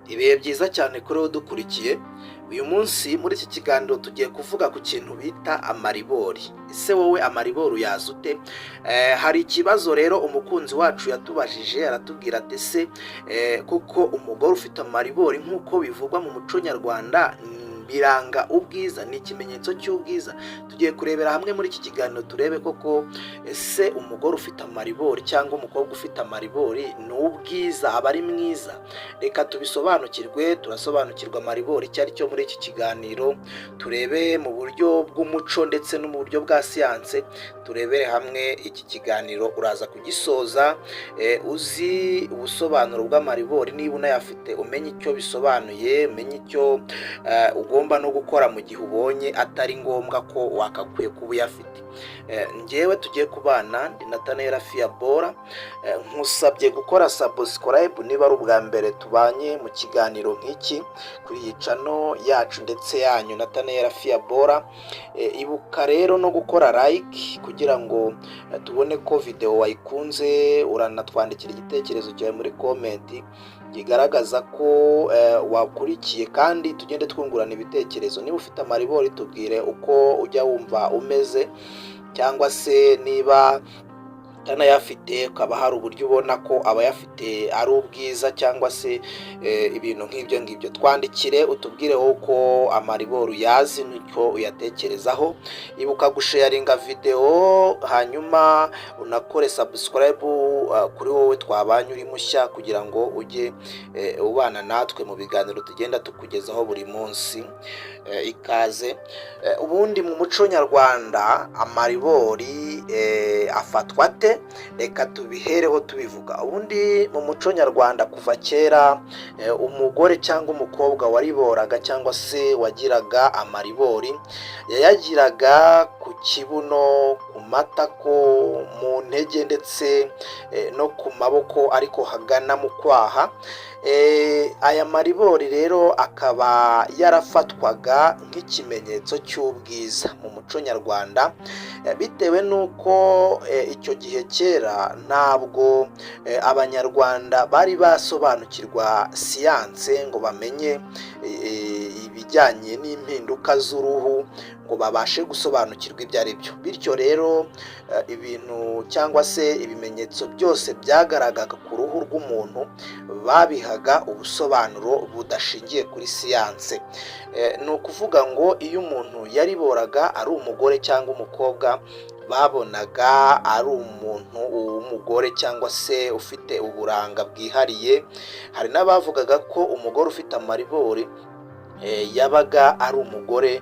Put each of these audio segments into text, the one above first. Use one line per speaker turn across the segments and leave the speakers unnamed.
Ibihe byiza cyane kuri wowe udukurikiye. Uyu munsi muri iki kiganiro tugiye kuvuga ku kintu bita amaribori. Ese wowe amaribori uyazi ute? Hari ikibazo rero umukunzi wacu yatubajije, aratubwira ati: "Ese koko umugore ufite amaribori nk'uko bivugwa mu muco nyarwanda biranga ubwiza, ni ikimenyetso cy'ubwiza?" Tugiye kurebera hamwe muri iki kiganiro, turebe koko ese umugore ufite amaribori cyangwa umukobwa ufite amaribori ni ubwiza, aba ari mwiza? Reka tubisobanukirwe. Turasobanukirwa amaribori icyo ari cyo muri iki kiganiro, turebe mu buryo bw'umuco ndetse no mu buryo bwa siyanse, turebere hamwe iki kiganiro. Uraza kugisoza uzi ubusobanuro bw'amaribori, niba unayafite umenye icyo bisobanuye, umenye icyo ugomba no gukora mu gihe ubonye atari ngombwa ko wakakwiye kuba uyafite. Njyewe tugiye kubana ndi Natanera Fiyabora. Nkusabye gukora subscribe niba ari ubwa mbere tubanye mu kiganiro nk'iki kuri iyi channel yacu ndetse yanyu Natanera Fiyabora. Ibuka rero no gukora like kugira ngo tubone ko video wayikunze. Uranatwandikira igitekerezo cyawe muri comment kigaragaza ko wakurikiye, kandi tugende twungurana ibitekerezo. Niba ufite amaribori, tubwire uko ujya wumva umeze, cyangwa se niba utanayafite ukaba hari uburyo ubona ko abayafite ari ubwiza, cyangwa se ibintu nk'ibyo ngibyo. Twandikire utubwire wowe uko amaribori uyazi n'icyo uyatekerezaho. Ibuka gusharinga video, hanyuma unakore subscribe kuri wowe twabanye uri mushya, kugira ngo ujye ubana natwe mu biganiro tugenda tukugezaho buri munsi. Ikaze. Ubundi mu muco nyarwanda amaribori afatwa ate? Reka tubihereho tubivuga. Ubundi mu muco nyarwanda kuva kera, umugore cyangwa umukobwa wariboraga cyangwa se wagiraga amaribori, yayagiraga ku kibuno, ku matako, mu ntege ndetse no ku maboko, ariko hagana mu kwaha. Aya maribori rero akaba yarafatwaga nk'ikimenyetso cy'ubwiza mu muco nyarwanda, bitewe n'uko icyo gihe kera ntabwo Abanyarwanda bari basobanukirwa siyanse ngo bamenye ibijyanye n'impinduka z'uruhu, ngo babashe gusobanukirwa ibyo ari byo. Bityo rero ibintu cyangwa se ibimenyetso byose byagaragaga ku ruhu rw'umuntu babihaga ubusobanuro budashingiye kuri siyanse. Ni ukuvuga ngo iyo umuntu yariboraga ari umugore cyangwa umukobwa, babonaga ari umuntu w'umugore cyangwa se ufite uburanga bwihariye. Hari n'abavugaga ko umugore ufite amaribori yabaga ari umugore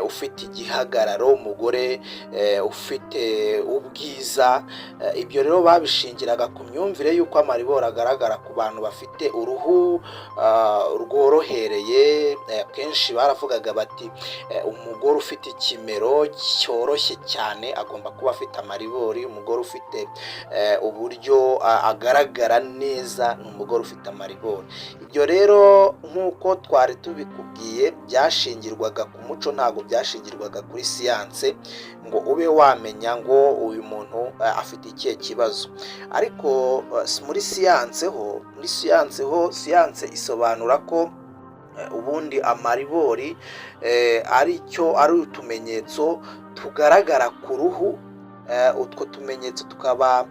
ufite igihagararo, umugore ufite ubwiza. Ibyo rero babishingiraga ku myumvire y'uko amaribori agaragara ku bantu bafite uruhu rworohereye. Akenshi baravugaga bati: "Umugore ufite ikimero cyoroshye cyane agomba kuba afite amaribori, umugore ufite uburyo agaragara neza ni umugore ufite amaribori." Ibyo rero nk'uko twari tubikubwiye, byashingirwaga ku muco, ntabwo byashingirwaga kuri siyanse ngo ube wamenya ngo uyu muntu afite ikihe kibazo. Ariko muri siyanse ho, siyanse isobanura ko ubundi amaribori ari cyo ari utumenyetso tugaragara ku ruhu. Utwo tumenyetso tukaba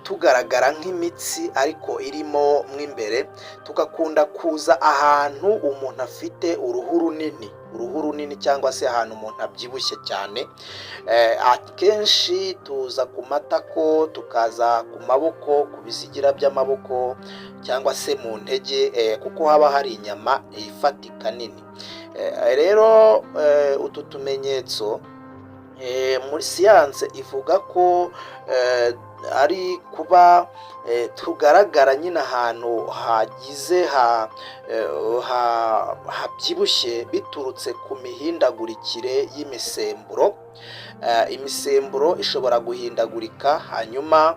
tugaragara nk'imitsi ariko irimo mo imbere, tugakunda kuza ahantu umuntu afite uruhu runini, uruhu runini cyangwa se ahantu umuntu abyibushye cyane. Akenshi tuza ku matako, tukaza ku maboko, ku bizigira by'amaboko cyangwa se mu ntege, kuko haba hari inyama ifatika nini. Rero utu tumenyetso muri siyanse ivuga ko ari kuba tugaragara nyine ahantu hagize habyibushye biturutse ku mihindagurikire y'imisemburo. Imisemburo ishobora guhindagurika, hanyuma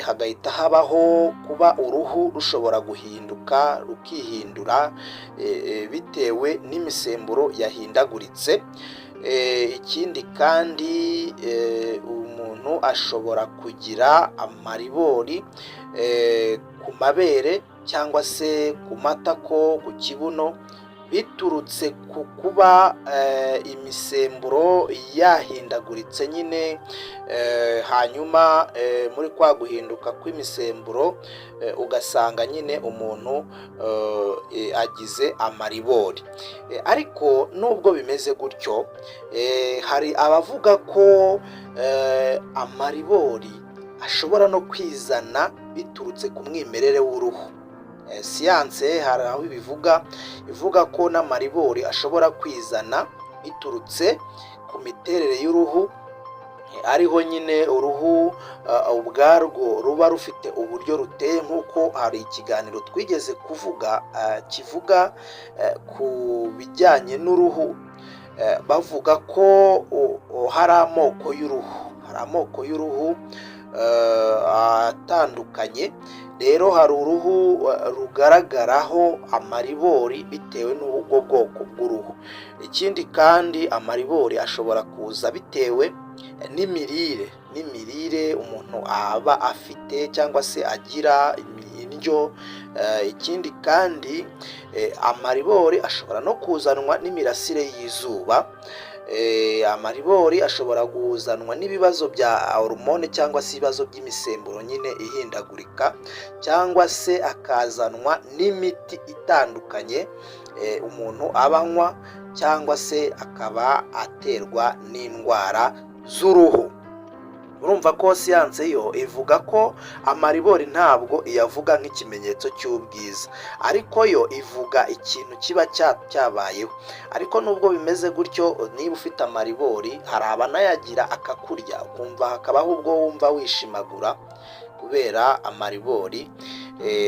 hagahita habaho kuba uruhu rushobora guhinduka, rukihindura bitewe n'imisemburo yahindaguritse. Ikindi kandi umuntu ashobora kugira amaribori ku mabere. cyangwa se ku matako, ku kibuno, biturutse ku kuba imisemburo yahindaguritse nyine. Hanyuma muri kwa guhinduka kw'imisemburo, ugasanga nyine umuntu agize amaribori. Ariko nubwo bimeze gutyo, hari abavuga ko amaribori ashobora no kwizana biturutse ku mwimerere w'uruhu. Siyanse hari aho ibivuga, ivuga ko n'amaribori ashobora kwizana biturutse ku miterere y'uruhu, ariho nyine uruhu ubwarwo ruba rufite uburyo ruteye, nk'uko hari ikiganiro twigeze kuvuga kivuga ku bijyanye n'uruhu, bavuga ko hari amoko y'uruhu, hari amoko y'uruhu atandukanye. Rero hari uruhu rugaragaraho amaribori bitewe n'ubwo bwoko bw'uruhu. Ikindi kandi, amaribori ashobora kuza bitewe n'imirire umuntu aba afite cyangwa se agira indyo. Ikindi kandi, amaribori ashobora no kuzanwa n'imirasire y'izuba. Amaribori ashobora kuzanwa n'ibibazo bya hormone cyangwa se ibibazo by'imisemburo nyine ihindagurika, cyangwa se akazanwa n'imiti itandukanye umuntu aba anywa, cyangwa se akaba aterwa n'indwara z'uruhu. Urumva ko siyanse yo ivuga ko amaribori ntabwo iyavuga nk'ikimenyetso cy'ubwiza, ariko yo ivuga ikintu kiba cyabayeho. Ariko nubwo bimeze gutyo, niba ufite amaribori, hari abanayagira akakurya, ukumva hakabaho ubwo wumva wishimagura kubera amaribori,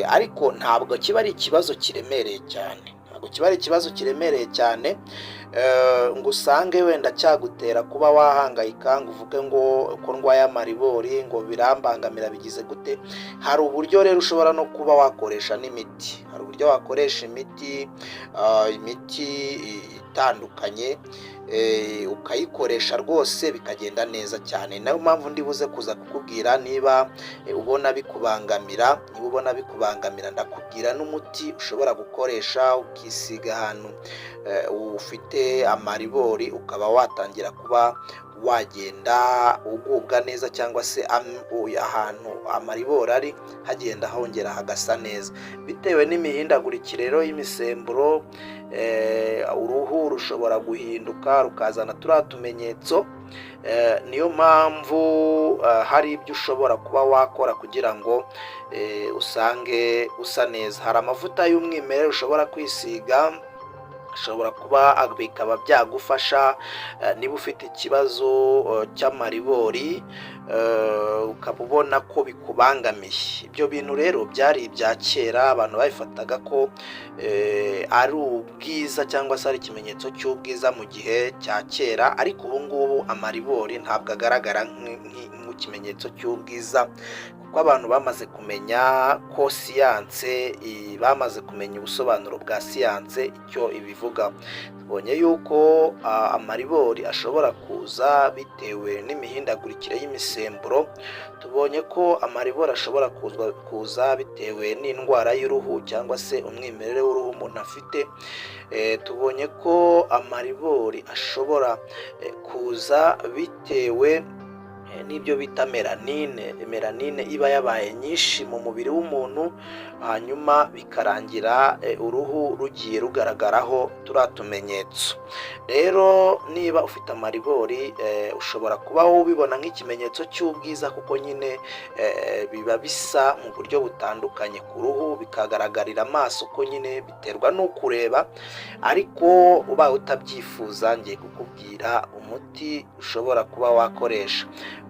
ariko ntabwo kiba ari ikibazo kiremereye cyane, ntabwo kiba ari ikibazo kiremereye cyane ngo usange wenda cyagutera kuba wahangayika, ngo uvuge ngo ko ndwaye amaribori, ngo birambangamira, bigize gute. Hari uburyo rero ushobora no kuba wakoresha n'imiti, hari uburyo wakoresha imiti, imiti itandukanye, ukayikoresha rwose bikagenda neza cyane. Nayo mpamvu ndi buze kuza kukubwira niba ubona bikubangamira. Niba ubona bikubangamira, ndakubwira n'umuti ushobora gukoresha ukisiga ahantu ufite amaribori, ukaba watangira kuba wagenda ugubwa neza, cyangwa se ahantu amaribori ari hagenda hongera hagasa neza. Bitewe n'imihindagurikire rero y'imisemburo, uruhu rushobora guhinduka rukazana turiya tumenyetso. Niyo mpamvu hari ibyo ushobora kuba wakora kugira ngo usange usa neza. Hari amavuta y'umwimerere ushobora kwisiga, ashobora kuba bikaba byagufasha niba ufite ikibazo cy'amaribori, ukaba ubona ko bikubangamiye. Ibyo bintu rero byari ibya kera, abantu babifataga ko ari ubwiza cyangwa se ari ikimenyetso cy'ubwiza mu gihe cya kera, ariko ubu ngubu amaribori ntabwo agaragara nk'ikimenyetso cy'ubwiza, kuko abantu bamaze kumenya ko siyanse, bamaze kumenya ubusobanuro bwa siyanse icyo ibivuga. Tubonye yuko amaribori ashobora kuza bitewe n'imihindagurikire y'imisemburo, tubonye ko amaribori ashobora kuza bitewe n'indwara y'uruhu cyangwa se umwimerere w'uruhu umuntu afite, tubonye ko amaribori ashobora kuza bitewe n'ibyo bita mélanine. Mélanine iba yabaye nyinshi mu mubiri w'umuntu, hanyuma bikarangira uruhu rugiye rugaragaraho turiya tumenyetso. Rero niba ufite amaribori, ushobora kuba wowe ubibona nk'ikimenyetso cy'ubwiza, kuko nyine biba bisa mu buryo butandukanye ku ruhu, bikagaragarira amaso ko nyine biterwa n'ukureba. Ariko ubaye utabyifuza, ngiye kukubwira umuti ushobora kuba wakoresha,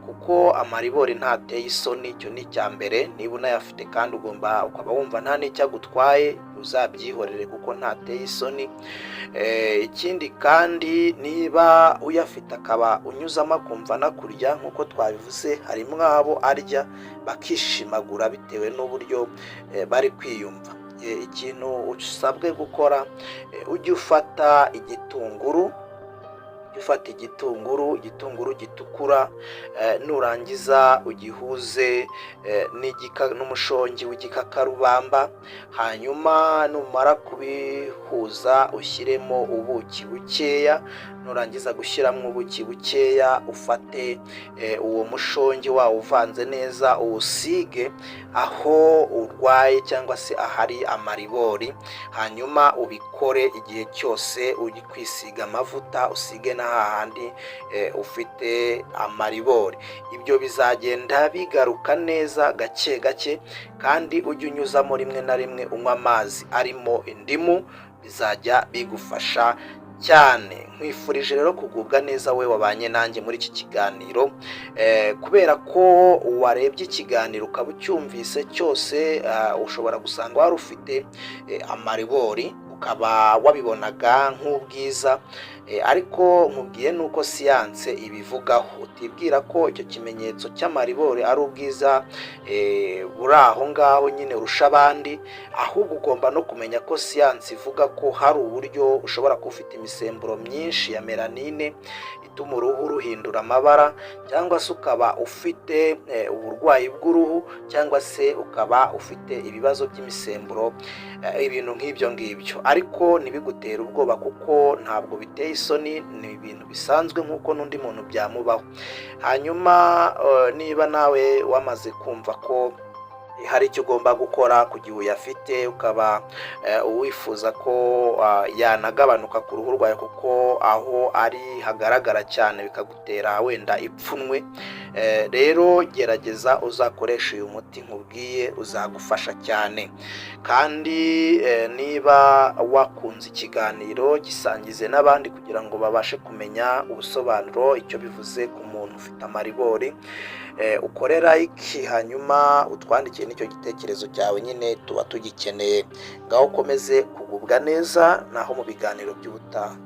kuko amaribori ntateye isoni. Icyo ni icya mbere. Niba unayafite kandi ugomba ukaba wumva nta n'icyo agutwaye, uzabyihorere kuko ntateye isoni. Ikindi kandi, niba uyafite akaba unyuzamo akumva anakurya, nk'uko twabivuze, harimo abo arya bakishimagura bitewe n'uburyo bari kwiyumva. Ikintu usabwe gukora, ujye ufata igitunguru, Jya ufata igitunguru, igitunguru gitukura, nurangiza ugihuze n'umushongi w'igikakarubamba. Hanyuma numara kubihuza ushyiremo ubuki bukeya. Nurangiza gushyiramo ubuki bukeya, ufate uwo mushongi wawo uvanze neza, uwusige aho urwaye cyangwa se ahari amaribori. Hanyuma ubikore igihe cyose uri kwisiga amavuta, usige na hahandi ufite amaribori. Ibyo bizagenda bigaruka neza gake gake. Kandi ujye unyuzamo rimwe na rimwe unywa amazi arimo indimu, bizajya bigufasha cyane. Nkwifurije rero kugubwa neza, we wabanye nanjye muri iki kiganiro. Kubera ko warebye ikiganiro ukaba ucyumvise cyose, ushobora gusanga wari ufite amaribori, ukaba wabibonaga nk'ubwiza, ariko nkubwiye nuko siyanse ibivugaho. Utibwira ko icyo kimenyetso cy'amaribori ari ubwiza buri aho ngaho nyine urusha abandi, ahubwo ugomba no kumenya ko siyanse ivuga ko hari uburyo ushobora kuba ufite imisemburo myinshi ya mélanine ituma uruhu ruhindura amabara, cyangwa se ukaba ufite uburwayi bw'uruhu, cyangwa se ukaba ufite ibibazo by'imisemburo, ibintu nk'ibyo ngibyo. Ariko ntibigutere ubwoba, kuko ntabwo biteye isoni, ni ibintu bisanzwe nk'uko n'undi muntu byamubaho. Hanyuma niba nawe wamaze kumva ko hari icyo ugomba gukora ku gihe uyafite, ukaba wifuza ko yanagabanuka ku ruhu rwawe, kuko aho ari hagaragara cyane bikagutera wenda ipfunwe, rero gerageza uzakoresha uyu muti nkubwiye, uzagufasha cyane. Kandi niba wakunze ikiganiro, gisangize n'abandi kugira ngo babashe kumenya ubusobanuro, icyo bivuze ku muntu ufite amaribori. Ukore like, hanyuma utwandikire n'icyo gitekerezo cyawe nyine, tuba tugikeneye. Ngaho ukomeze kugubwa neza, naho mu biganiro by'ubutaha.